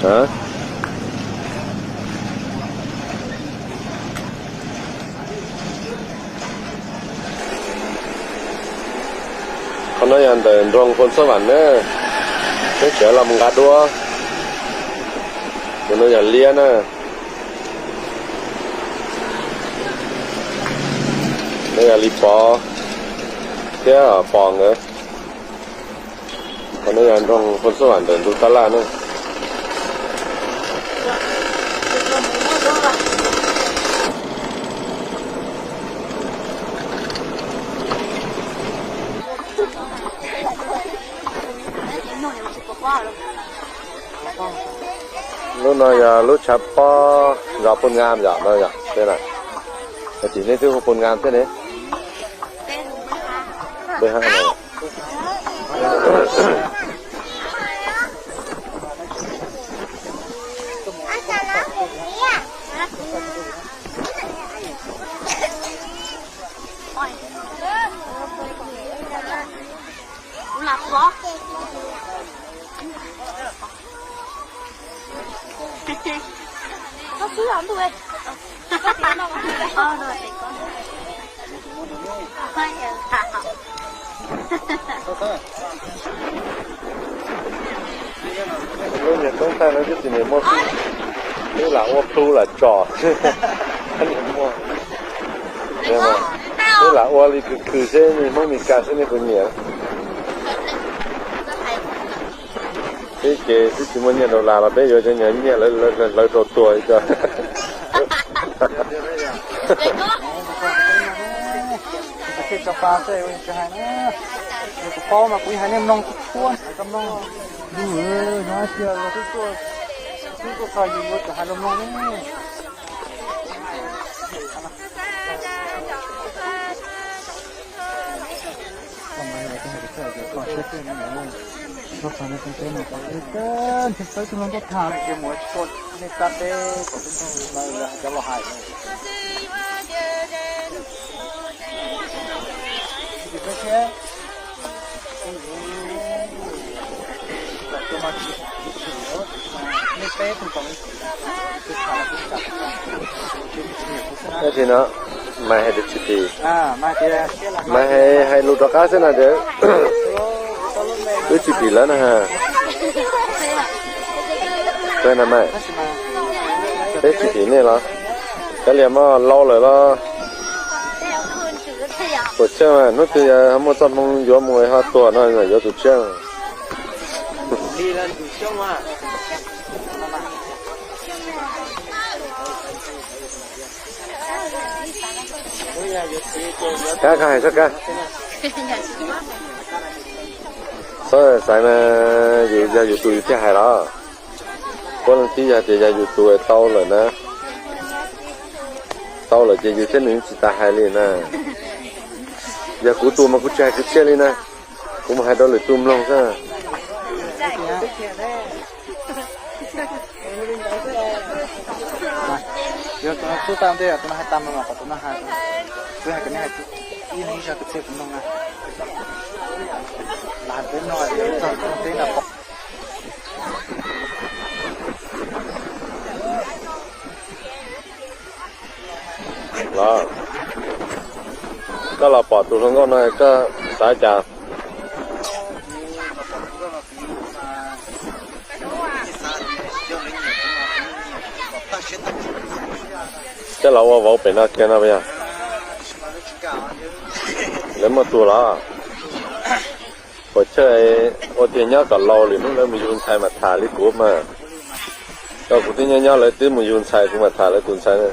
Qhov no yog ntawm nroog Phoos Xab Vam na, peb tseem los mus nqa duab. Tus no yog liab na, no yog Lis Pov thiab Pos nkawd. Qhov no yog nroog Phoos Xab Vam ntawm ntug tab laj na. Lub no yog lub tshav pob zos Phoos Nga yom no yom. Tim nej twb hu Phoos Nga thiab ne. Lub niag toob thaij no twb tsis niam muaj, twb lam ua plhu lam tsom. Twb lam ua li khwv khwv seb nej Hmoob Mes Kas seb nej puas nyiam. Peb ces twb tsis muaj nyiaj dollar los peb yuav cov nyiaj lawv hlawv rau tuag li ko. Kuv paub mas kuv hais nej mloog txhua ntawm koj mloog. Ntuj, nyob sia los twb tuaj, twb tuaj txog yus yuav tsum hais los mloog ne. Tab sis no, mas hais tias tsis phim, mas hais hais lus rov qab xwb no tias wb tsis phim lawv na ha. Peb tsis phim nej los, kav liam mog, laus lawm los. Puas tsawg mas hnub twg yog muaj txoj hmoo yuav mus ho tuag no yuav tus tshiab. Kab kab hais txog kab. Txhob xaiv mas yus yog yus tus yus thiaj hais los. Puab leej tib yog tias yog yus tus tau lawm na, tau lawm ces yus thiab nws tsis tas hais li na. Yog kuv tus mas kuv tsis hais kwv txhiaj li na, kuv mus hais rau lwm tus mloog xwb. Yog tus no xub tau ntej, tus no hais tag mas kom tus no hais, kuv hais kom nej hais ib leeg ib zaj kwv txhiaj kuv mloog na. Lam hais peb mloog hais tias txog teb no pom. Los, koj los pom tus hluas nkauj no koj xav cas? Coj los ua vauv pem no kiag no puas yog? Lawv muaj tus los? Puas tsawg ua tiag nyob kom laus lwm hnub lawv mus yug ntxhais mas tham li kuv mas. Koj kuv twb nyob nyob lawv twb mus yug ntxhais kuv mam tham lawv tus ntxhais na.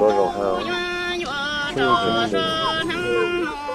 Suav zoo ha, suav zoo zoo.